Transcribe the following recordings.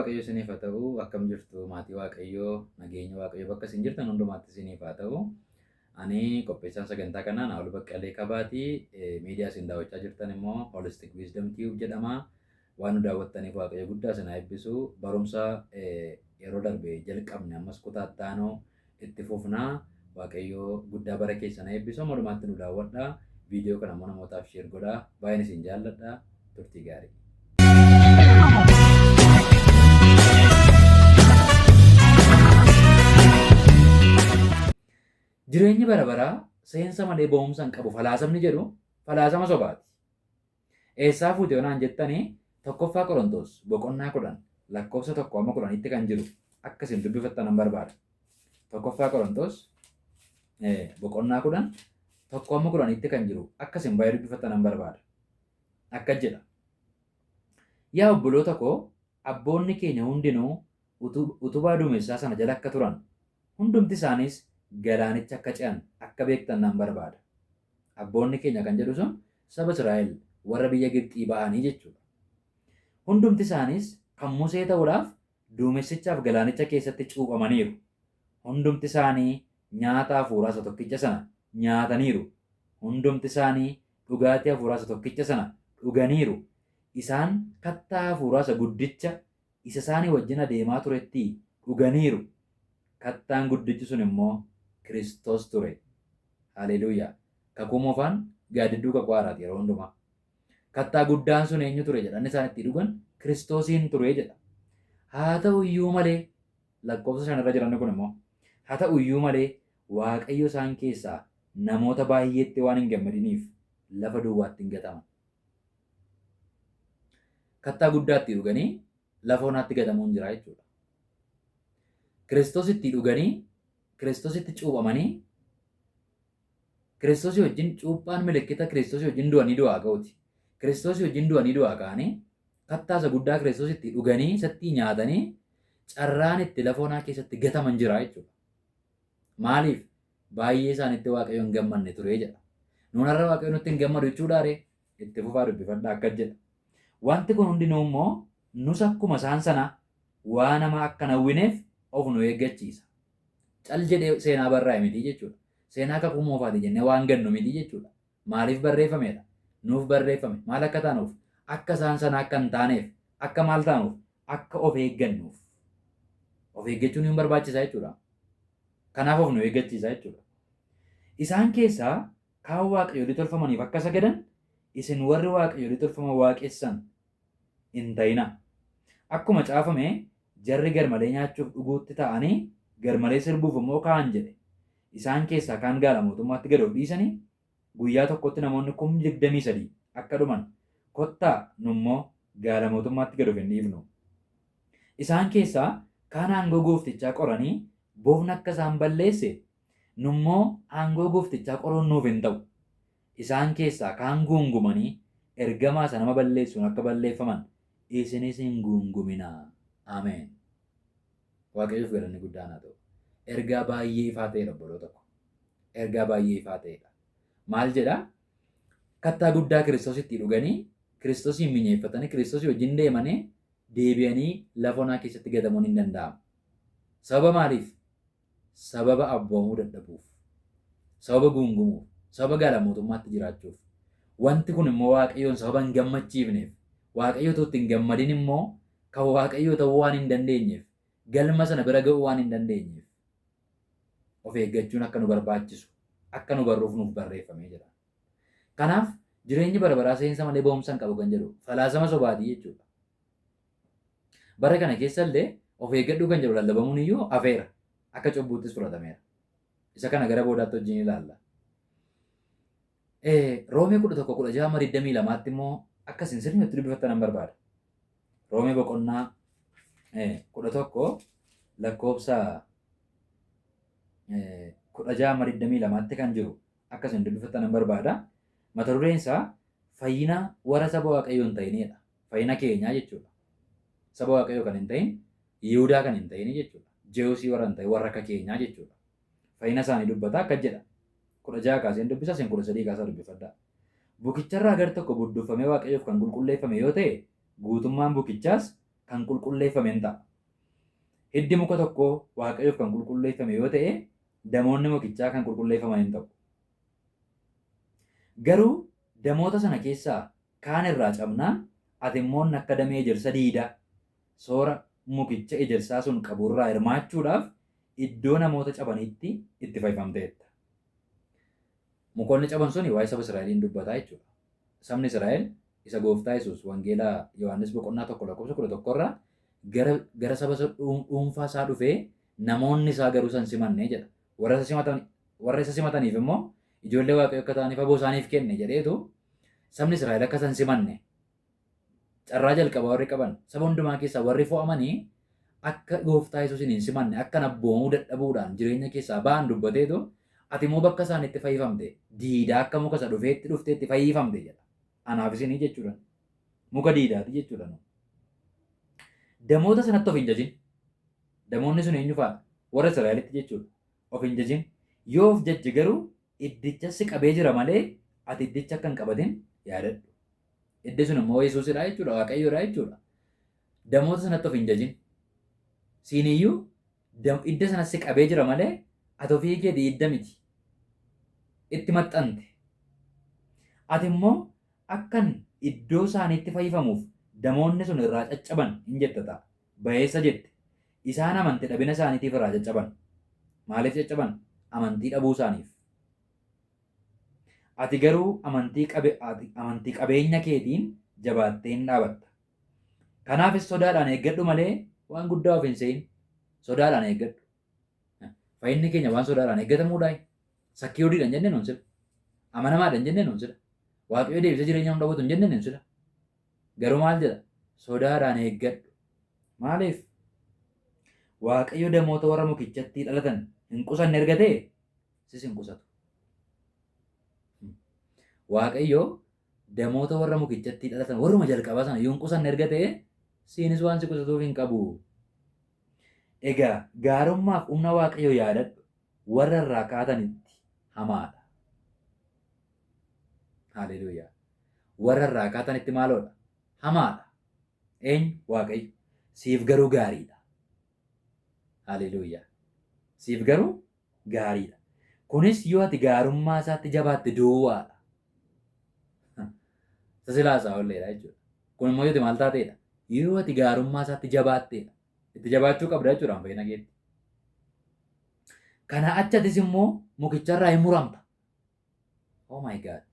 Waaqayyo isiniif haa ta'u. Akkam jirtu maatii Waaqayyoo? Nageenya Waaqayyoo bakka isin jirtan hundumaatti isiniif haa ta'u. Ani qopheessaan sagantaa kanaa Naa'ol Baqqalee Kabaati. Miidiyaa isin daawwachaa jirtan immoo Holistic Wisdom Tube jedhama. Waan nu daawwattaniif Waaqayyo guddaa isin haa eebbisu. Barumsa yeroo darbe jalqabne ammas kutaa itti aanu itti fufna. Waaqayyo guddaa bara keessan haa eebbisu. Amma dhumaatti nu daawwadha. Viidiyoo kana immoo namootaaf share godhaa. Baay'een isin jaalladha. Turtii gaarii. Jireenyi bara baraa seensa malee ba'umsa hin qabu falaasamni jedhu falaasama sobaati. Eessaa fuute yoo naan jettani tokkoffaa Qorontos boqonnaa 10 lakkoofsa 1 amma 10tti kan jiru akka isin dubbifattan nan barbaada. Tokkoffaa Qorontos boqonnaa 10 1 amma 10tti kan jiru akka isin baay'ee dubbifattan nan barbaada. Akka jedha. Yaa obboloota koo abboonni keenya hundinuu utubaa duumessaa sana jala akka turan hundumti isaaniis galaanicha akka ce'an akka beektan nan barbaada. Abboonni keenya kan jedhu sun saba Israa'el warra biyya Gibxii ba'anii jechuudha. Hundumti isaaniis kan Musee ta'uudhaaf duumessichaaf galaanicha keessatti cuuphamaniiru. Hundumti isaanii nyaata hafuuraa isa tokkicha sana nyaataniiru. Hundumti isaanii dhugaatii hafuuraa isa tokkicha sana dhuganiiru. Isaan kattaa hafuuraa isa guddicha isa isaanii wajjin adeemaa turettii dhuganiiru. Kattaan guddichi sun immoo Kiristoos ture. Haleluuyaa! Kakuu Moofaan gaaddidduu Kakuu Haaraati yeroo hundumaa. Kattaa guddaan sun eenyu ture jedha? Inni isaan itti dhugan Kiristoosiin ture jedha. Haa ta'u iyyuu malee lakkoofsa 5 irra jiranni kun immoo haa ta'u iyyuu malee Waaqayyo isaan keessaa namoota baay'eetti waan hin gammadiniif lafa duwwaatti hin gataman. Kattaa guddaa itti dhuganii lafa onaatti gatamuun jira jechuudha. Kiristoos itti dhuganii Kiristoositti cuuphamanii Kiristoosii wajjin cuuphaan milikkita Kiristoosii wajjin du'anii du'aa ka'uuti. Kiristoosii wajjin du'anii du'aa ka'anii kattaa isa guddaa Kiristoos itti dhuganii isatti nyaatanii carraan itti lafa onaa keessatti gataman jira jechuudha. Maaliif? Baay'ee isaanitti Waaqayyo hin gammanne ture jedha. Nuun har'a Waaqayyo nutti hin gammadu jechuudhaa ree? Itti fufaa dubbifadhaa akkas jedha. Wanti kun hundinuu immoo nus akkuma isaan sana waa nama akka hin hawwineef of nu eeggachiisa. Cal jedhee seenaa barraa'e miti jechuudha. Seenaa kakuu moofaati jennee waan gannu miti jechuudha. Maaliif barreeffamedha? Nuuf barreeffame. Maal akka taanuuf? Akka isaan sana akka hin taaneef. Akka maal taanuuf? Akka of eeggannuuf. Of eeggachuun hin barbaachisa jechuudha. Kanaaf of nu eeggachiisa jechuudha. Isaan keessaa kaan waaqayyolii tolfamaniif akka sagadan isin warri waaqayyolii tolfaman waaqessan hin ta'inaa. Akkuma caafame jarri garmalee nyaachuuf dhuguutti taa'anii garmalee sirbuuf immoo ka'an jedhe. Isaan keessaa kaan gaala mootummaatti gad of dhiisanii guyyaa tokkotti namoonni 23,000 akka dhuman kottaa nu immoo gaala mootummaatti gad of hin dhiifnu. Isaan keessaa kaan aangoo gooftichaa qoranii bofni akka isaan balleesse nu immoo aangoo gooftichaa qoruun nuuf hin ta'u. Isaan keessaa kaan guungumanii ergamaa isa nama balleessuun akka balleeffaman isinis hin guunguminaa. Ameen. Waaqayyoof galanni guddaan haa ta'u. Ergaa baay'ee ifaa ta'edha obboloota ko. Ergaa baay'ee ifaa ta'edha. Maal jedha? Kattaa guddaa Kiristoositti dhuganii, Kiristoosiin minyeeffatanii, Kiristoosii wajjin deemanii deebi'anii lafa onaa keessatti gatamuun hin danda'amu. Sababa maaliif? Sababa abboomuu dadhabuuf, sababa guungumuuf, sababa gaala mootummaatti jiraachuuf. Wanti kun immoo Waaqayyoon sababa hin gammachiifneef, Waaqayyo utuu itti hin gammadin immoo kan Waaqayyoo ta'uu waan hin dandeenyeef, galma sana bira ga'uu waan hin dandeenyeef of eeggachuun akka nu barbaachisu, akka nu barruuf nuuf barreeffamee jira. Kanaaf jireenyi bara baraa seensa malee ba'umsa hin qabu kan jedhu falaasama sobaatii jechuudha. Bara kana keessa illee of eeggadhuu kan jedhu lallabamuun iyyuu hafeera. Akka cubbuuttis fudhatameera. Isa kana gara boodaatti wajjin ilaalla. Roomee 11 16 amma 22tti immoo akka isin sirriitti dubbifattan nan barbaada. Roomee boqonnaa 11 lakkoofsa 16 amma 22tti kan jiru akka isin dubbifattan nan barbaada. Mata dureen isaa fayyina warra saba Waaqayyoo hin ta'inidha. Fayyina keenyaa jechuudha. Saba Waaqayyoo kan hin ta'in, Yihudaa kan hin ta'in jechuudha. Jeewusii warra hin ta'in, warra akka keenyaa jechuudha. Fayyina isaanii dubbata akka jedha. 16 kaaseen dubbisa, isin 13 kaasaa dubbifadhaa. Bukicharraa gar tokko budduuffamee Waaqayyoof kan qulqulleeffame yoo ta'e, guutummaan bukichaas kan qulqulleeffame hin ta'a. Hiddi muka tokkoo Waaqayyoof kan qulqulleeffame yoo ta'e, damoonni mukichaa kan qulqulleeffaman hin ta'u. Garuu damoota sana keessaa kaan irraa cabnaan, ati immoo akka damee ejersa diidaa soora mukicha ejersaa sun qabu irraa hirmaachuudhaaf iddoo namoota cabaniitti itti fayyifamteetta. Mukoonni caban suni waa'ee saba Israa'eliin dubbataa jechuudha. Sabni Israa'el isa Gooftaa Yesuus Wangeela Yohaannis boqonnaa 1 lakkoofsa 11 irraa gara saba dhuunfaa isaa dhufee namoonni isaa garuu isa hin simanne jedha. Warra isa simataniif immoo ijoollee Waaqayyoo akka ta'aniif aboo isaaniif kenne jedheetu, sabni Israa'el akka isa hin simanne, carraa jalqabaa warri qaban, saba hundumaa keessaa warri fo'amanii akka Gooftaa Yesuusiin hin simanne, akka abboomamuu dadhabuudhaan jireenya keessaa ba'an dubbateetu, ati immoo bakka isaan itti fayyifamte diidaa akka muka isa dhufeetti dhufteetti fayyifamte jedha. Anaaf isinii jechuudha. Muka diidaati jechuudha. Damoota sanatti of hin jajin. Damoonni sun eenyu fa'a? Warra Israa'elitti jechuudha. Of hin jajin. Yoo of jajje garuu iddicha si qabee jira malee ati iddicha akka hin qabatin yaadadhu. Iddi sun immoo Yesuusidha jechuudha, Waaqayyoodha jechuudha. Damoota sanatti of hin jajin. Siiniyyuu idda sana si qabee jira malee ati ofii keetii idda miti. Itti maxxante. Ati immoo akkan iddoo isaaniitti fayyifamuuf damoonni sun irraa caccaban hin jetta ta'a. Bayeessa jette. Isaan amanti dhabina isaaniitiif irraa caccaban. Maaliif caccaban? Amantii dhabuu isaaniif. Ati garuu amantii qabeenya keetiin jabaattee hin dhaabatta. Kanaafis sodaadhaan eeggadhu malee waan guddaa of hin se'in. Sodaadhaan eeggadhu. Fayyinni keenya waan sodaadhaan eeggatamuudhaa? Secure-dha hin jennee nuun sila. Amanamaadha hin jennee nuun sila. Waaqayyo deebisee jireenya nu dhowwatu hin jennee nuun sila. Garuu maal jedha? Sodaadhaan eeggadhu. Maaliif? Waaqayyo damoota warra mukichatti dhalatan hin qusanne erga ta'e, sis hin qusatu. Waaqayyo damoota warra mukichatti dhalatan, warruma jalqabaa sana yoo hin qusanne erga ta'e, siinis waan si qusatuuf hin qabu. Egaa gaarummaaf humna Waaqayyo yaadadhu, warra irraa kaatanitti hamaadha. Haleluuyaa. Warra irraa kaatanitti maaloodha? Hamaadha. Eenyu? Waaqayyo. Siif garuu gaariidha. Haleluuyaa. Siif garuu gaariidha. Kunis yoo ati gaarummaa isaatti jabaatte duwwaadha. Isa silaa isaa olleedha jechuudha. Kun immoo yoo ati maal taateedha? Yoo ati gaarummaa isaatti jabaatteedha. Itti jabaachuu qabda jechuudha fayyina keetti. Kana achi atis immoo mukicharraa hin muramta. Oh my God.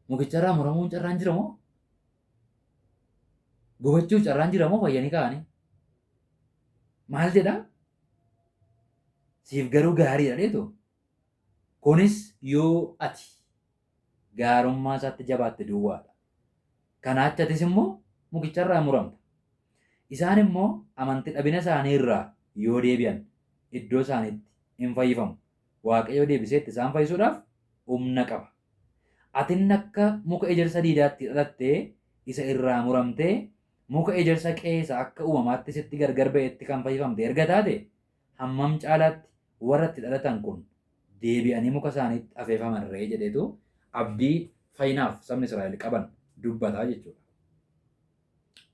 Mukicharraa muramuun carraan jira moo? Gubachuuf carraan jira moo fayyanii ka'anii? Maal jedhaa? Siif garuu gaariidha dheetu. Kunis yoo ati gaarummaa isaatti jabaatte duwwaadha. Kanaa achi atis immoo mukicharraa muramta. Isaan immoo amantii dhabina isaanii irraa yoo deebi'an iddoo isaaniitti in fayyifamu. Waaqayyo deebisee itti isaan fayyisuudhaaf humna qaba. Atin akka muka ejersa diidaatti dhalattee isa irraa muramtee muka ejersa qe'ee isa akka uumamaatti sitti gargar ba'etti kan fayyifamte erga taate, hammam caalaatti warra itti dhalatan kun deebi'anii muka isaaniitti afeefaman ree jedheetu abdii fayyinaaf sabni Israa'el qaban dubbataa jechuudha.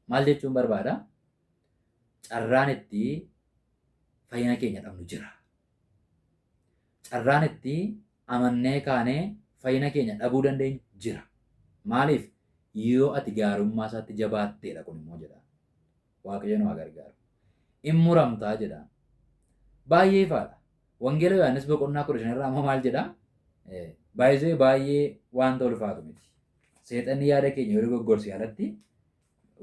Maal jechuun barbaada? Carraan itti fayyina keenya dhabnu jira. Carraan itti amannee kaanee fayyina keenya dhabuu dandeenyu jira. Maaliif? Yoo ati gaarummaa isaatti jabaatteedha kun immoo jedha. Waaqayyo nu haa gargaaru. In muramtaa jedha. Baay'ee ifaadha. Wangeela Yohaannis boqonnaa 15 irraa immoo maal jedha? Baay'ee baay'ee wanta ulfaatu miti. Seexanni yaada keenya yoo dogoggorse alatti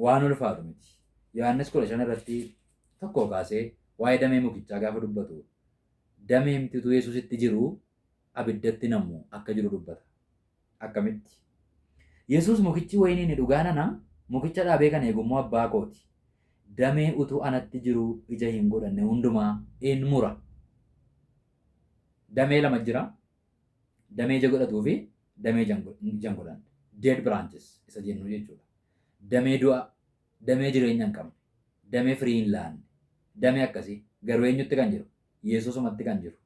waan ulfaatu miti. Yohaannis 15 irratti tokko kaasee waa'ee damee mukichaa gaafa dubbatu, damee utuu Yesuusitti jiru abiddatti namu akka jiru dubbata. Akkamitti? Yesuus, "Mukichi wayinii inni dhugaan ana, mukicha dhaabee kan eegu immoo abbaa kooti. Damee utuu anatti jiru ija hin godhanne hundumaa in mura." Damee lama jira. Damee ija godhatuu fi damee ija hin godhanne. Dead branches isa jennu jechuudha. Damee du'a, damee jireenya hin qabne, damee firii hin laanne, damee akkasii garuu eenyutti kan jiru? Yesuusumatti kan jiru.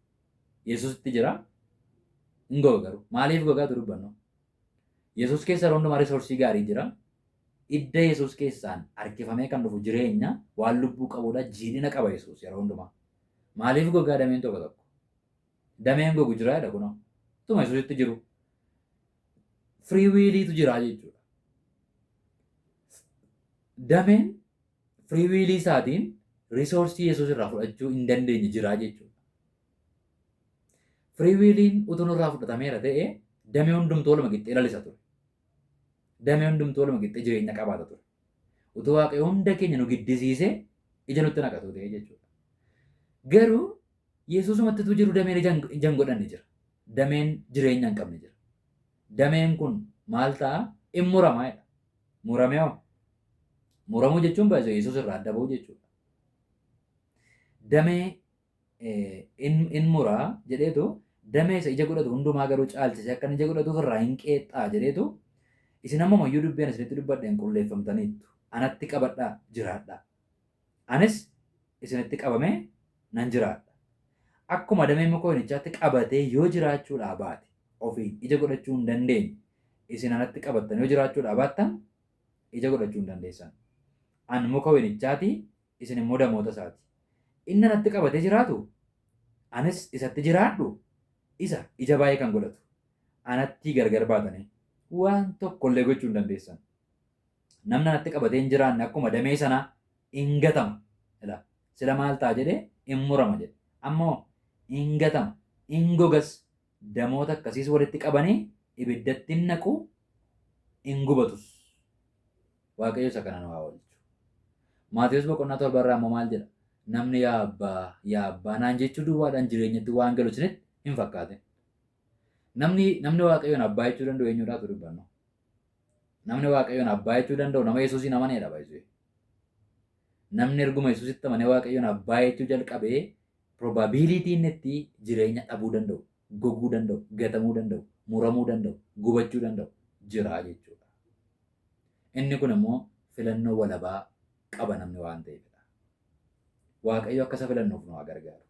Yesuusitti jira. Hin goga garuu. Maaliif gogaatu dubbannu? Yesuus keessa yeroo hundumaa resource gaarii jira. Idda Yesuus keessaan harkifamee kan dhufu jireenya waan lubbuu qabudha. Jiidhina qaba Yesuus yeroo hundumaa. Maaliif gogaa dameen tokko tokko? Dameen gogu jira jedha kunoo. Utuma Yesuusitti jiru. Free williitu jira jechuudha. Dameen free willii isaatiin resourcii Yesuus irraa fudhachuu hin dandeenye jira jechuudha. Free williin utuu nurraa fudhatameera ta'e damee hundumtuu waluma qixxee lalisa ture. Damee hundumtuu waluma qixxee jireenya qabaata ture. Utuu Waaqayyo hunda keenya nu giddisiisee ija nutti naqatu ta'e jechuudha. Garuu Yesuusumatti utuu jiru dameen ija hin godhanne jira. Dameen jireenya hin qabne jira. Dameen kun maal ta'a? In murama jedha. Muramee hoo? Muramuu jechuun baay'isoo Yesuus irraa adda ba'uu jechuudha. Damee in muraa jedheetu damee isa ija godhatu hundumaa garuu caalchisee akka inni ija godhatuuf irraa hin qeexxaa jedheetu isin ammuma iyyuu dubbii ani isinitti dubbadheen qulleeffamtaniittu. Anatti qabadhaa jiraadhaa. Anis isinitti qabamee nan jiraadha. Akkuma damee muka wayinichaatti qabatee yoo jiraachuudhaa baate ofiin ija godhachuu hin dandeenye isin anatti qabattan yoo jiraachuudhaa baattan ija godhachuu hin dandeessan. An muka wayinichaati isin immoo damoota isaati. Inni anatti qabatee jiraatu anis isatti jiraadhu isa ija baay'ee kan godhatu. Anattii gargar baatanii waan tokkollee gochuu hin dandeessan. Namni anatti qabatee hin jiraanne akkuma damee sanaa in gatama. Ila sila maal ta'a jedhee in murama jedhe. Ammoo in gatama, in gogas damoota akkasiis walitti qabanii ibiddatti in naqu in gubatus. Waaqayyo isa kana nu haa oolchu. Maatewos boqonnaa 7 irraa immoo maal jedha? Namni yaa abbaa, yaa abbaa naan jechuu duwwaadhaan jireenyatti waan galu isinitti hin fakkaatin. Namni namni Waaqayyoon abbaa jechuu danda'u eenyudhaatu dubbannu? Namni Waaqayyoon abbaa jechuu danda'u nama Yesuusiin amaneedha baay'isee. Namni erguma Yesuusitti amanee Waaqayyoon abbaa jechuu jalqabee probability inni itti jireenya dhabuu danda'u, goguu danda'u, gatamuu danda'u, muramuu danda'u, gubachuu danda'u jira jechuudha. Inni kun immoo filannoo walabaa qaba namni waan ta'eefidha. Waaqayyo akka isa filannuuf nu haa gargaaru.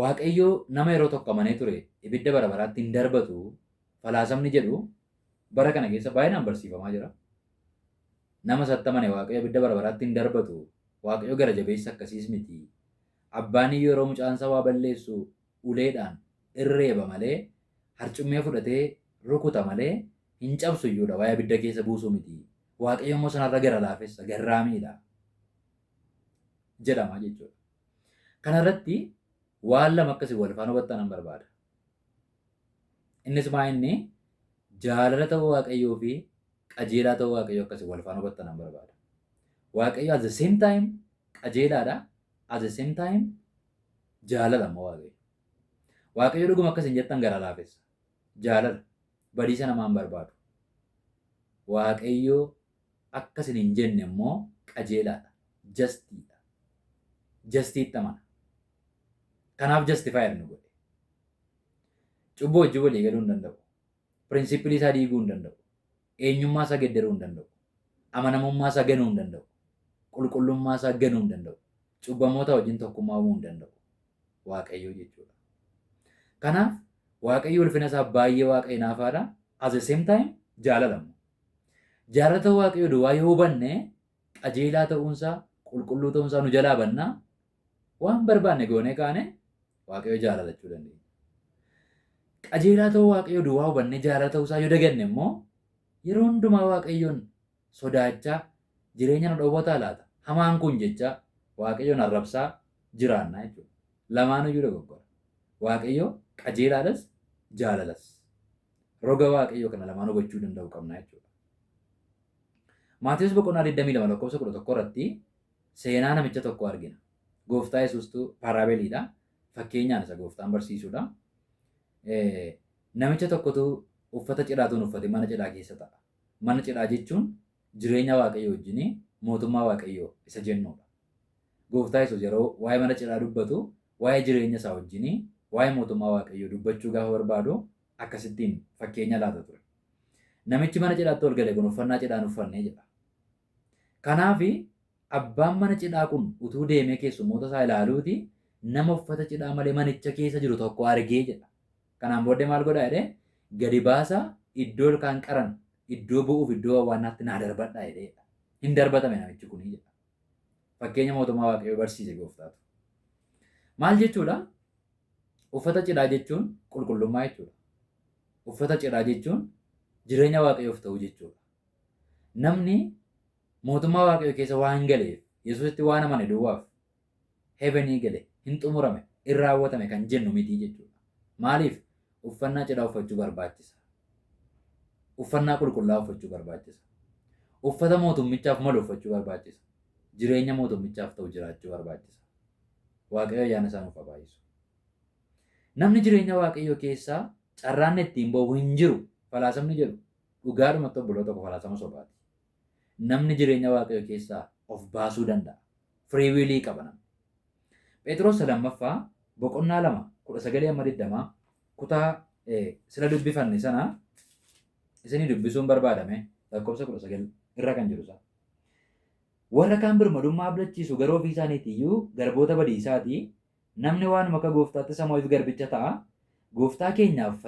Waaqayyo nama yeroo tokko amanee ture ibidda bara baraatti hin darbatu falaasamni jedhu bara kana keessa baay'inaan barsiifamaa jira. Nama isatti amane Waaqayyo ibidda bara baraatti hin darbatu. Waaqayyo gara jabeessa akkasiis miti. Abbaan iyyuu yeroo mucaan isaa waa balleessu uleedhaan irreeba malee harcummee fudhatee rukuta malee hin cabsu iyyuudha waa'ee abidda keessa buusuu miti. Waaqayyo immoo sanarra gara laafessa garraamiidha jedhama jechuudha. Kanarratti waan lama akkasii wal faana hubattan nan barbaada. Innis maa inni jaalala ta'uu Waaqayyoo fi qajeelaa ta'uu Waaqayyoo akkasii wal faana hubattan nan barbaada. Waaqayyo at the same time qajeelaadha, at the same time jaalala immoo Waaqayyo. Waaqayyo dhuguma akkas hin jettan gara laafessa. Jaalala. Badiisa namaa hin barbaadu. Waaqayyo akka isin hin jenne immoo qajeelaadha. Justiidha. Justiitti amana. Kanaaf justified nu godhe. Cubbuu wajjin walii galuu hin danda'u. Pirinsipilii isaa diiguu hin danda'u. Eenyummaa isaa geddaruu hin danda'u. Amanamummaa isaa ganuu hin danda'u. Qulqullummaa isaa ganuu hin danda'u. Cubbamoota wajjin tokkummaa uumuu hin danda'u. Waaqayyoo jechuudha. Kanaaf Waaqayyo ulfina isaa baay'ee waaqa hinaafaadha. At the same time jaalala immoo. Jaalala ta'uu Waaqayyoo duwwaa yoo hubanne qajeelaa ta'uunsaa qulqulluu ta'uunsaa nu jalaa bannaa waan barbaanne goonee kaane Waaqayyo jaalalachuu dandeenya. Qajeelaa ta'uu Waaqayyoo duwwaa hubannee jaalala ta'uusaa yoo daganne immoo yeroo hundumaa Waaqayyoon sodaachaa jireenya nu dhowwataa laata? Hamaan kun jechaa Waaqayyoon arrabsaa jiraanna jechuudha. Lamaanuyyuu dogoggora. Waaqayyo qajeelaadhas jaalalas. Roga Waaqayyoo kana lamaan hubachuu danda'uu qabna jechuudha. Maatewos boqonnaa 22 lakkoofsa 11 irratti seenaa namicha tokko argina. Gooftaa Yesuustu paaraabeliidha. Fakkeenyaan isa gooftaan barsiisudha. Namicha tokkotu uffata cidhaatuun uffate mana cidhaa keessa ta'a. Mana cidhaa jechuun jireenya Waaqayyoo wajjin mootummaa Waaqayyoo isa jennuudha. Gooftaa Yesuus yeroo waa'ee mana cidhaa dubbatu waa'ee jireenya isaa wajjin waa'ee mootummaa Waaqayyoo dubbachuu gaafa barbaadu akkasittiin fakkeenya laata ture. Namichi mana cidhaatti ol gale kun uffannaa cidhaan uffannee jedha. Kanaaf abbaan mana cidhaa kun utuu deemee keessummoota isaa ilaaluuti nama uffata cidhaa malee manicha keessa jiru tokko argee jedha. Kanaan booddee maal godhaa jedhee Gadi baasaa iddoo ilkaan qaran, iddoo bu'uuf iddoo awwaannaatti naa darbadhaa jedheedha. Hin darbatame namichi kuni jedha. Fakkeenya mootummaa Waaqayyoo barsiise gooftaatu. Maal jechuudha? Uffata cidhaa jechuun qulqullummaa jechuudha. Uffata cidhaa jechuun jireenya Waaqayyoof ta'uu jechuudha. Namni mootummaa Waaqayyoo keessa waan galeef, Yesuusitti waan amane duwwaaf heavenii gale, hin xumurame, hin raawwatame kan jennu miti jechuudha. Maaliif? Uffannaa cidhaa uffachuu barbaachisa. Uffannaa qulqullaa'aa uffachuu barbaachisa. Uffata mootummichaaf malu uffachuu barbaachisa. Jireenya mootummichaaf ta'u jiraachuu barbaachisa. Waaqayyo ayyaana isaa nuuf haa baay'isu. Namni jireenya Waaqayyoo keessaa carraan ittiin ba'u hin jiru falaasamni jedhu dhugaadhumatti obboloota koo falaasama sobaati. Namni jireenya Waaqayyoo keessaa of baasuu danda'a. Free willii qaba namni. Phexros lammaffaa boqonnaa 2 19 amma 20 kutaa sila dubbifanne sana isinii dubbisuun barbaadame lakkoofsa 19 irra kan jiru isaa. Warra kaan birmadummaa abdachiisu garuu ofii isaaniitii iyyuu garboota badiisaati. Namni waanuma akka gooftaatti samoo'eef garbicha ta'a. Gooftaa keenyaaf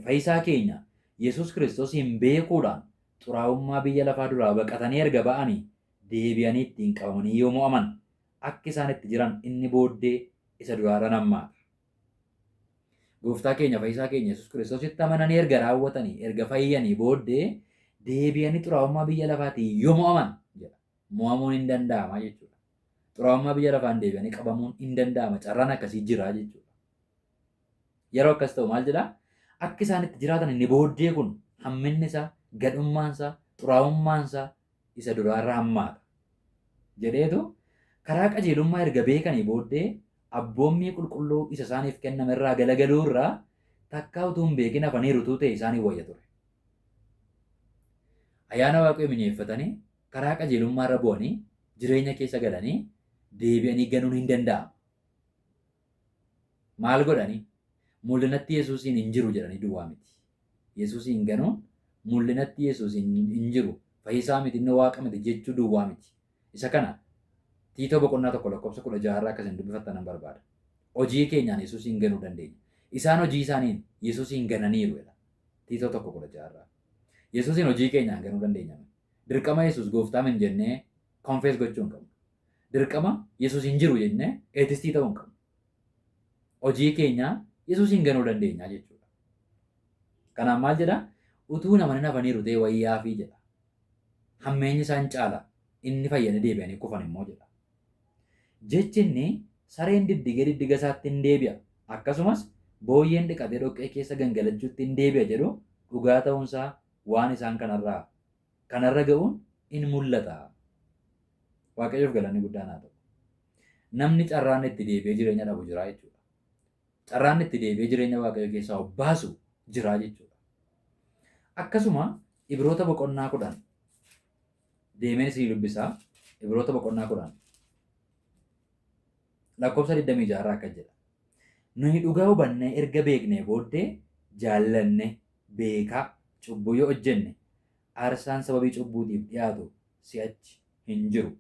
fayyisaa keenya Yesuus Kiristoosiin beekuudhaan xuraa'ummaa biyya lafaa duraa baqatanii erga ba'anii deebi'anii ittiin qabamanii yoo mo'aman akki isaan itti jiran inni booddee isa duraarra hammaata. Gooftaa keenya fayyisaa keenya Yesuus Kiristoositti amananii erga raawwatanii erga fayyanii booddee deebi'anii xuraa'ummaa biyya lafaatiin yoo mo'aman jedha. Mo'amuun hin danda'ama jechuudha. Xuraa'ummaa biyya lafaan deebi'anii qabamuun hin danda'ama. Carraan akkasii jira jechuudha. Yeroo akkas ta'u maal jedhaa? Akka isaan itti jiraatan inni booddee kun hamminni isaa, gadhummaan isaa, xuraa'ummaan isaa isa duraarra hammaata. Jedheetu karaa qajeelummaa erga beekanii booddee abboommii qulqulluu isa isaaniif kenname irraa galagaluu irraa takkaa utuu hin beekin hafaniiru utuu ta'e isaaniif wayya ture. Ayyaana Waaqayyoo minyeeffatanii karaa qajeelummaa irra bu'anii jireenya keessa galanii deebi'anii ganuun hin danda'amu. Maal godhanii? Mul'inatti Yesuusiin hin jiru jedhanii duwwaa miti. Yesuusiin ganuun mul'inatti Yesuus hin jiru, fayyisaa miti, inni waaqa miti jechuu duwwaa miti. Isa kana Tiitoo boqonnaa 1 lakkoofsa 16 irraa akka isin dubbifattan nan barbaada. Hojii keenyaan Yesuusiin ganuu dandeenya. Isaan hojii isaaniin Yesuusiin gananiiru jedha. Tiitoo 1:16 irraa. Yesuusiin hojii keenyaan ganuu dandeenya. Dirqama Yesuus gooftaa min jennee confess gochuu hin qabnu. Dirqama Yesuus hin jiru jennee atheistii ta'uu hin qabnu. Hojii keenyaa Yesuusiin ganuu dandeenya jechuudha. Kanaaf maal jedha? Utuu namani hafaniiru ta'e wayyaafii jedha. Hammeenyi isaan caala inni fayyanii deebi'anii kufan immoo jedha. Jechi inni sareen diddigee diddiga isaatti hin deebi'a akkasumas booyyeen dhiqatee dhoqqee keessa gangalachuutti hin deebi'a jedhu dhugaa ta'uunsaa waan isaan kanarraa kanarra ga'uun in mul'ata. Waaqayyoof galanni guddaan haa ta'u. Namni carraan itti deebi'ee jireenya dhabu jira jechuudha. Carraan itti deebi'ee jireenya Waaqayyoo keessaa of baasu jira jechuudha. Akkasuma Ibroota boqonnaa 10 deemeen isinii dubbisaa. Ibroota boqonnaa 10 lakkoofsa 26 irraa akkas jedha. Nuyi dhugaa hubannee erga beeknee booddee jaallanne beekaa cubbuu yoo hojjenne aarsaan sababii cubbuutiif dhi'aatu si'achi hin jiru.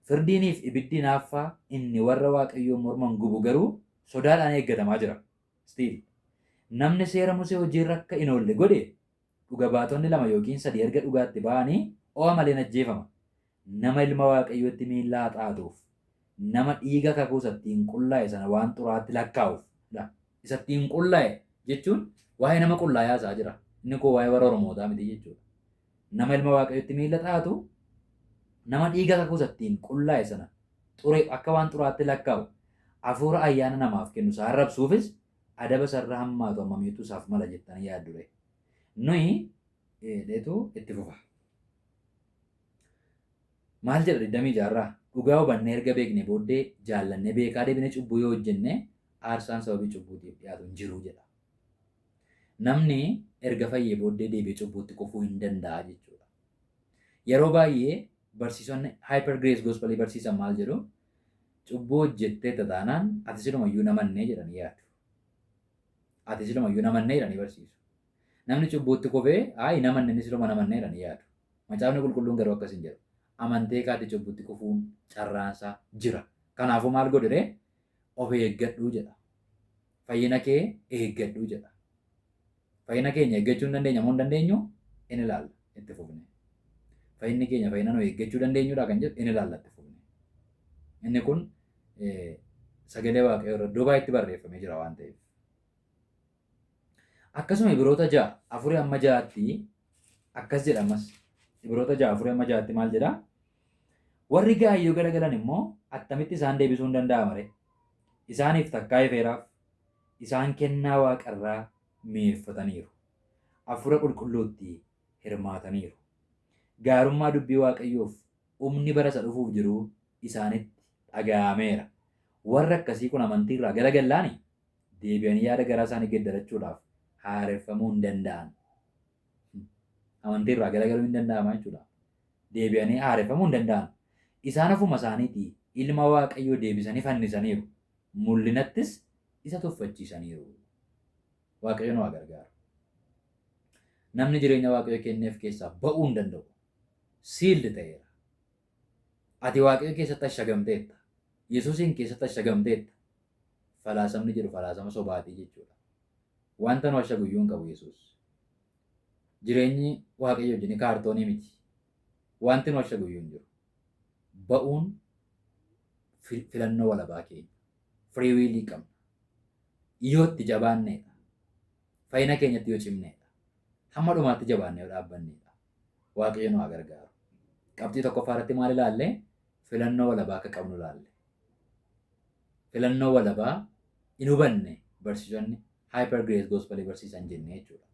Firdiiniif ibiddi hinaaffaa inni warra Waaqayyoon morman gubu garuu sodaadhaan eeggatamaa jira. Still. Namni seera Musee hojiirra akka hin oolle godhe dhuga baatonni lama yookiin sadi erga dhugaatti ba'anii o'a malee in ajjeefama. Nama ilma Waaqayyootti miilla haxaa'atuuf, nama dhiiga kakuu isa ittiin qullaa'e sana waan xuraa'aatti lakkaa'uuf dha. Isa ittiin qullaa'e jechuun waa'ee nama qullaa'ee haasa'aa jira. Inni kun waa'ee warra Oromootaa miti jechuudha. Nama ilma Waaqayyootti miilla xaa'atu, nama dhiiga kakuu isa ittiin qullaa'e sana xure akka waan xuraa'aatti lakkaa'u, hafuura ayyaana namaaf kennu isa arrabsuufis adaba isarra hammaatu hammamiitu isaaf mala jettanii yaaddu ree? Nuyi jedheetu itti fufa. Maal jedha 26 irraa? Dhugaa hubannee erga beeknee booddee jaallannee beekaa deebinee cubbuu yoo hojjenne aarsaan sababii cubbuutiif dhiyaatu hin jiru jedha. Namni erga fayyee booddee deebi'ee cubbuutti kufuu hin danda'a jechuudha. Yeroo baay'ee barsiisonni hyper grace gospel barsiisan maal jedhu? Cubbuu hojjetteetta taanaan ati silumayyuu hin amannee jedhanii yaadu. Ati silumayyuu hin amannee jedhanii barsiisu. Namni cubbuutti kufee ayi hin amanne inni siluma hin amannee jedhanii yaadu. Macaafni qulqulluun garuu akkas hin jedhu. Amantee kaate cubbuutti kufuun carraansaa jira. Kanaafuu maal godhi ree? Of eeggadhuu jedha. Fayyina kee eeggadhuu jedha. Fayyina keenya eeggachuu hin dandeenya moo hin dandeenyu? In ilaalla itti fufne. Fayyinni keenya fayyina nu eeggachuu dandeenyudha kan jedhu in ilaalla itti fufne. Inni kun sagalee Waaqayyoo irra iddoo baay'eetti barreeffamee jira waan ta'eef. Akkasuma Ibiroota 6:4 hamma 6tti akkas jedha ammas. Ibiroota 6:4 hamma 6tti maal jedha? Warri gaayyoo garagalan immoo attamitti isaan deebisuu hin danda'ama ree? Isaaniif takkaa ifeeraaf isaan kennaa waaqarraa mi'eeffataniiru. Hafuura qulqulluutti hirmaataniiru. Gaarummaa dubbii Waaqayyoof humni bara isa dhufuuf jiru isaanitti dhaga'ameera. Warri akkasii kun amantii irraa garagallaani deebi'anii yaada garaa isaanii geddarachuudhaaf haareffamuu hin danda'an. Amantii irraa garagaluu hin danda'ama jechuudha. Deebi'anii haareffamuu hin danda'an. Isaan ofuma isaaniitii ilma Waaqayyoo deebisanii fannisaniiru. Mul'inattis isa tuffachiisaniiru. Waaqayyo nu haa gargaaru. Namni jireenya Waaqayyo kenneef keessaa ba'uu hin danda'u. Sealed ta'eera. Ati Waaqayyo keessatti ashagamteetta. Yesuusiin keessatti ashagamteetta. Falaasamni jedhu falaasama sobaatii jechuudha. Wanta nu ashagu iyyuu hin qabu Yesuus. Jireenyi Waaqayyo wajjin kaartoonii miti. Wanti nu ashagu iyyuu hin jiru. Ba'uun filannoo walabaa keenya. Free will qabna. Yoo itti jabaanneedha. Fayyina keenyatti yoo cimneedha. Hamma dhumaatti jabaannee yoo dhaabbanneedha. Waaqayyo nu haa gargaaru. Qabxii tokkoffaa irratti maal ilaalle? Filannoo walabaa akka qabnu ilaalle. Filannoo walabaa hin hubanne barsiisonni hyper grace gospel barsiisan jennee jechuudha.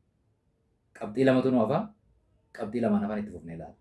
Qabxii lamatu nu hafa. Qabxii lamaan hafan itti fufnee ilaalla.